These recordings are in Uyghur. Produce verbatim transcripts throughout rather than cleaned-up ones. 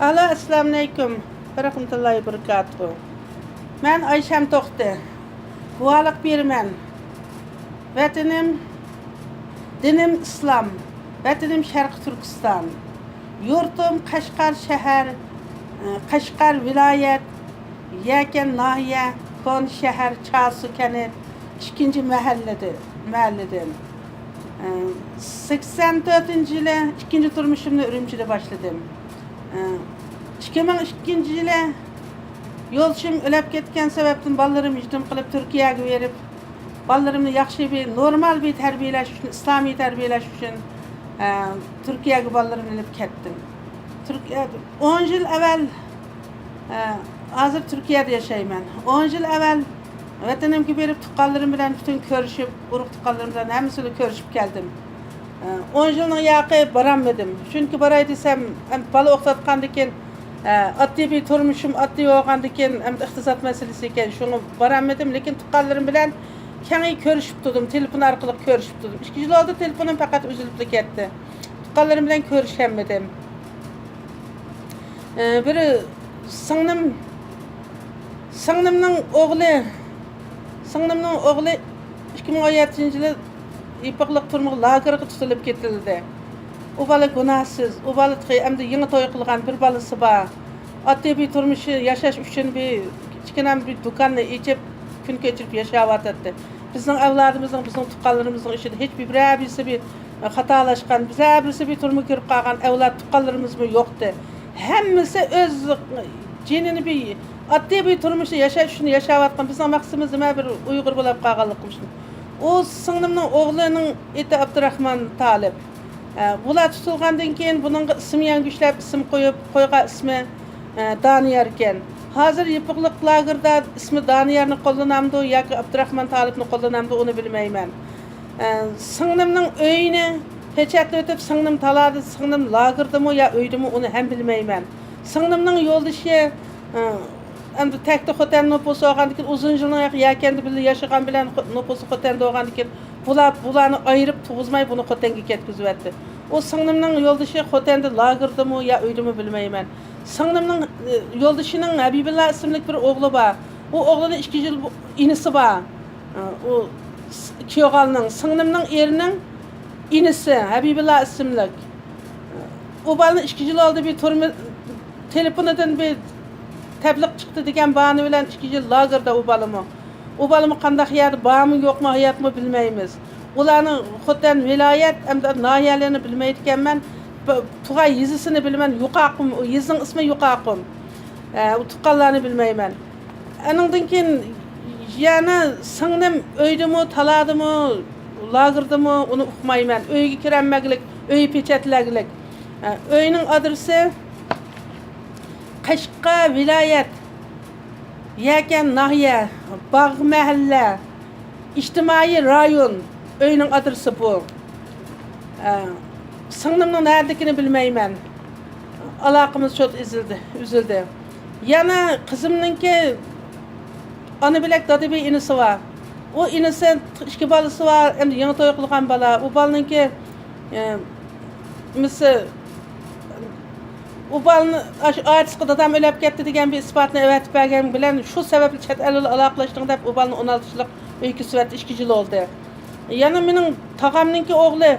ئالو، ئەسسالامۇئەلەيكۇم ۋە رەھمەتۇللاھى ۋە بەرىكاتۇھۇ. مەن ئايشەم توختى. گۇۋاھلىق بېرىمەن. ۋەتىنىم، دىنىم ئىسلام. ۋەتىنىم شەرقىي تۈركىستان. يۇرتۇم قەشقەر شەھەر، قەشقەر ۋىلايەت، يەكەن ناھىيە، كونا شەھەر، چارسۇ كەنت، ئىككىنچى مەھەللىدە، مەھەللىدىن. سەكسەن تۆتىنچى يىلى ئىككىنچى تۇرمۇشۇمنى ئۈرۈمچىدە باشلىدىم. ئىككى مىڭ ئىككىنچى يىلى يولدىشىم ئۆلۈپ كەتكەن سەۋەبتىن بالىلىرىم يېتىم قېلىپ تۈركىيەگە بېرىپ، بالىلىرىمنى ياخشى بىر، نورمال بىر تەربىيەلەش ئۈچۈن، ئىسلامىي تەربىيەلەش ئۈچۈن، ئە، تۈركىيەگە بالىلىرىمنى ئېلىپ كەتتىم. تۈركىيە، ئون يىل ئەۋەل، ئە، ھازىر تۈركىيەدە ياشايمەن. ئون يىل ئەۋەل ۋەتىنىمگە بېرىپ، تۇغقانلىرىم بىلەن پۈتۈن كۆرۈشۈپ، ئۇرۇق تۇغقانلىرىم بىلەن ھەممىسى بىلەن كۆرۈشۈپ كەلدىم. ئە، ئون يىلنىڭ ياقى بارالمىدىم. چۈنكى باراي دېسەم، ئەم، بالا ئوخشاتقاندىكىن، ئە، ئاددىي بىر تۇرمۇشۇم ئاددىي بولغاندىكىن، ئەمدى ئىقتىساد مەسىلىسى ئىكەن، شۇڭا بارالمىدىم. لېكىن تۇغقانلىرىم بىلەن كەڭ كۆرۈشۈپ تۇردۇم، تېلېفون ئارقىلىق كۆرۈشۈپ تۇردۇم. ئىككى يىل بولدى، تېلېفونۇم پەقەت ئۈزۈلۈپلا كەتتى. تۇغقانلىرىم بىلەن كۆرۈشەلمىدىم. ئە، بىر سىڭلىم، سىڭلىمنىڭ ئوغلى، سىڭلىمنىڭ ئوغلى ئىككى مىڭ ئون يەتتىنچى يىلى يېپىقلىق تۈرمە لاگېرىغا تۇتۇلۇپ كېتىلدى. ئۇ بالا گۇناھسىز، ئۇ بالا تېخى ئەمدى يېڭى توي قىلغان، بىر بالىسى بار. ئاددىي بىر تۇرمۇش ياشاش ئۈچۈن بىر كىچىككىنە بىر دۇكاننى ئېچىپ، كۈن كەچۈرۈپ ياشاۋاتاتتى. بىزنىڭ ئەۋلادىمىزنىڭ، بىزنىڭ تۇغقانلىرىمىزنىڭ ئىچىدە ھېچ بىر، بىرەر بىرسى بىر خاتالاشقان، بىرەر بىرسى بىر تۈرمىگە كىرىپ قالغان ئەۋلاد تۇغقانلىرىمىزمۇ يوقتى. ھەممىسى ئۆز جېنىنى بىر ئاددىي بىر تۇرمۇشنى ياشاش ئۈچۈن ياشاۋاتقان، بىزنىڭ مەقسىتىمىز نېمە، بىر ئۇيغۇر بولۇپ قالغانلىقىمىز ئۈچۈن. ئۇ سىڭلىمنىڭ ئوغلىنىڭ ئېتى ئابدۇراخمان تالىپ. ئە، بۇلار تۇتۇلغاندىن كېيىن بۇنىڭغا ئىسىم يەڭگۈشلەپ ئىسىم قويۇپ، قويغان ئىسمى، ئە، دانىيار ئىكەن. ھازىر يېپىقلىق لاگېردا ئىسمى دانىيارنى قوللىنامدۇ ياكى ئابدۇراخمان تالىپنى قوللىنامدۇ، ئۇنى بىلمەيمەن. ئە، سىڭلىمنىڭ ئۆيىنى پېچەتلىۋېتىپ، سىڭلىم تالادا، سىڭلىم لاگېردىمۇ يا ئۆيدىمۇ، ئۇنى ھەم بىلمەيمەن. سىڭلىمنىڭ يولدىشى، ئە، ئەمدى تەكتە خوتەن نوپۇسى بولغاندىكىن، ئۇزۇن يىلنىڭ يەكەندە بىللە ياشىغان بىلەن خو-، نوپۇسى خوتەندە بولغاندىكىن، بۇلار، بۇلارنى ئايرىپ تۇغۇزماي بۇنى خوتەنگە كەتكۈزۈۋەتتى. ئۇ سىڭلىمنىڭ يولدىشى خوتەندە لاگېردىمۇ يا ئۆيدىمۇ بىلمەيمەن. سىڭلىمنىڭ، ئى، يولدىشىنىڭ ھەبىبىللا ئىسىملىك بىر ئوغلى بار. ئۇ ئوغلىنىڭ ئىككى يىل بۇ-، ئىنىسى بار. ئى، ئۇ س-، كۈيەۋغالنىڭ، سىڭلىمنىڭ ئېرىنىڭ ئىنىسى ھەبىبىللا ئىسىملىك. ئۇ بالىنى ئىككى يىل ئالدى بىر تۈرمە تېلېفونىدىن بىر تەبلىغ چىقتى دېگەن باھانە بىلەن ئىككى يىل لاگېردا ئۇ بالىمۇ. ئۇ بالىمۇ قانداق يەردە بارمۇ يوقمۇ ھاياتمۇ بىلمەيمىز. ئۇلارنىڭ خوتەن ۋىلايەت ھەمدە ناھىيەلىرىنى بىلمەيدىكەنمەن. ب-، تۇغان يېزىسىنى بىلىمەن، يوقاقۇم، ئۇ يېزىنىڭ ئىسمى يوقاقۇم. ئە، ئۇ تۇغقانلارنى بىلمەيمەن. ئانىڭدىن كېيىن يەنە سىڭلىم ئۆيدىمۇ، تالادىمۇ، لاگېردىمۇ، ئۇنى ئۇقمايمەن. ئۆيگە كىرەلمەگلىك، ئۆي پېچەتلەگلىك. ئە، ئۆينىڭ ئادرېسى قەشقەر ۋىلايەت، يەكەن ناھىيە، باغ مەھەللە، ئىجتىمائىي رايون. ئۆينىڭ ئادرېسى بۇ. ئە، سىڭلىمنىڭ نەدىكىنى بىلمەيمەن. ئالاقىمىز چوت ئۈزۈلدى، ئۈزۈلدى. يەنە قىزىمنىڭكى ئانا بىلەك دادا بىر ئىنىسى بار. ئۇ ئىنىسى ئىككى بالىسى بار، ئەمدى يېڭى توي قىلغان بالا. ئۇ بالىنىڭكى، ئە، مىسى، ئۇ بالىنى ئاشۇ ئاچىسىغا دادام ئۆلۈپ كەتتى دېگەن بىر ئىسپاتنى ئەۋەتىپ بەرگەن بىلەن، شۇ سەۋەبلىك چەت ئەل بىلەن ئالاقىلەشتىڭ دەپ، ئۇ بالىنى ئون ئالتە يىللىق ئۆيگە كېسىۋەتتى، ئىككى يىل بولدى. يەنە مېنىڭ تاغامنىڭكى ئوغلى،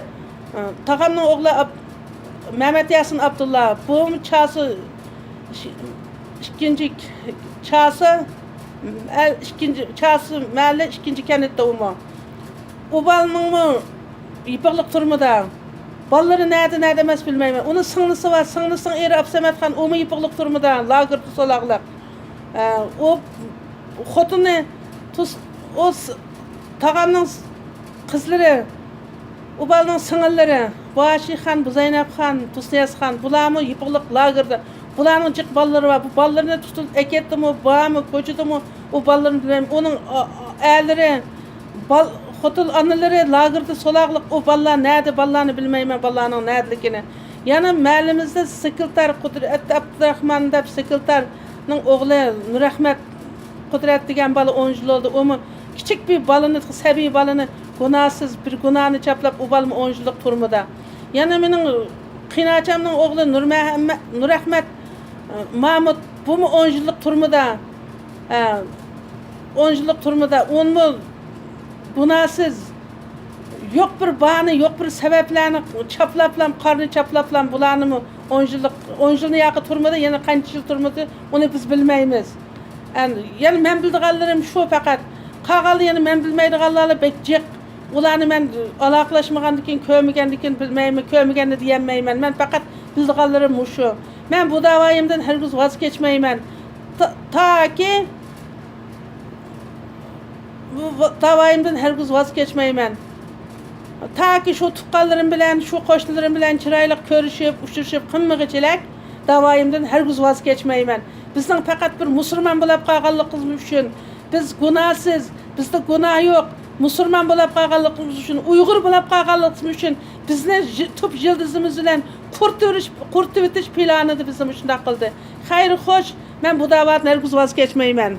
تاغامنىڭ ئوغلى ئاب-، مەمەت ياسىن ئابدۇللا، بۇمۇ چاسا، ئىككىنچى چاسا، ئىككىنچى چاسا مەھەللە، ئىككىنچى كەنتتە ئۇمۇ. ئۇ بالىنىڭمۇ يېپىقلىق تۈرمىدە. بالىلىرى نەدە، نەدە ئەمەس بىلمەيمەن. ئۇنىڭ سىڭلىسى بار، سىڭلىسىنىڭ ئېرى ئابسەمەتخان، ئۇمۇ يېپىقلىق تۈرمىدە، لاگېردا سولاقلىق. ئە، ئۇ خوتۇنى، تۇس-، ئۇ س-، تاغامنىڭ س-، قىزلىرى، ئۇ بالىنىڭ سىڭىللىرى، باشىخان، بۇزەينەپخان، تۇسنىيازخان، بۇلارمۇ يېپىقلىق لاگېردا. بۇلارنىڭ جىق بالىلىرى بار. بۇ بالىلىرىنى تۇتۇپ ئەكەتتىمۇ، بارمۇ، كوچىدىمۇ، ئۇ بالىلىرىنى بىلمەيمەن. ئۇنىڭ ئا-، ئا-، ئەرلىرى، بال-، خوتۇن ئانىلىرى لاگېردا سولاقلىق، ئۇ بالىلار نەدە، بالىلارنى بىلمەيمەن، بالىلارنىڭ نەدىلىكىنى. يەنە مەھەللىمىزدە سېكرېتار قۇدرەت ئابدۇراخمان دەپ سېكرېتارنىڭ ئوغلى نۇرەھمەت قۇدرەت دېگەن بالا ئون يىل بولدى. ئۇمۇ كىچىك بىر بالىنى، سەبىي بالىنى، گۇناھسىز بىر گۇناھنى چاپلاپ، ئۇ بالىمۇ ئون يىللىق تۈرمىدە. يەنە مېنىڭ قېيىنئاچامنىڭ ئوغلى نۇرمەھەممەت، نۇرەھمەت مامۇت بۇمۇ ئون يىللىق تۈرمىدە، ئە، ئون يىللىق تۈرمىدە ئۇنىمۇ گۇناھسىز، يوق بىر باھانە، يوق بىر سەۋەبلەرنى چاپلاپلام، قارنى چاپلاپلام بۇلارنىمۇ ئون يىللىق، ئون يىلنى ياقى تۈرمىدە، يەنە قانچە يىل تۈرمىدە، ئۇنى بىز بىلمەيمىز. ئەن-، يەنە مەن بىلىدىغانلىرىم شۇ پەقەت. قالغانلار يەنە مەن بىلمەيدىغانلار بەك جىق. ئۇلارنى مەن ئالاقىلەشمىگەندىكىن، كۆرمىگەندىكىن بىلمەيمەن، كۆرمىگەندە دېيەلمەيمەن. مەن پەقەت بىلىدىغانلىرىم مۇشۇ. مەن بۇ داۋايىمدىن ھەرگىز ۋاز كەچمەيمەن. تا-، تاكى بۇ ۋا-، داۋايىمدىن ھەرگىز ۋاز كەچمەيمەن. تاكى شۇ تۇغقانلىرىم بىلەن، شۇ قوشنىلىرىم بىلەن چىرايلىق كۆرۈشۈپ، ئۇچرىشىپ قىلمىغىچىلەك داۋايىمدىن ھەرگىز ۋاز كەچمەيمەن. بىزنىڭ پەقەت بىر مۇسۇلمان بولاپ قالغانلىقىمىز ئۈچۈن، بىز گۇناھسىز، بىزدە گۇناھ يوق، مۇسۇلمان بولاپ قالغانلىقىمىز ئۈچۈن، ئۇيغۇر بولاپ قالغانلىقىمىز ئۈچۈن بىزنى ژ-، تۈپ يىلتىزىمىز بىلەن قۇرۇتۇۋېتىش، قۇرۇتۇۋېتىش پىلانىدا بىزنى مۇشۇنداق قىلدى. خەير، خوش، مەن بۇ داۋادىن ھەرگىز ۋاز كەچمەيمەن.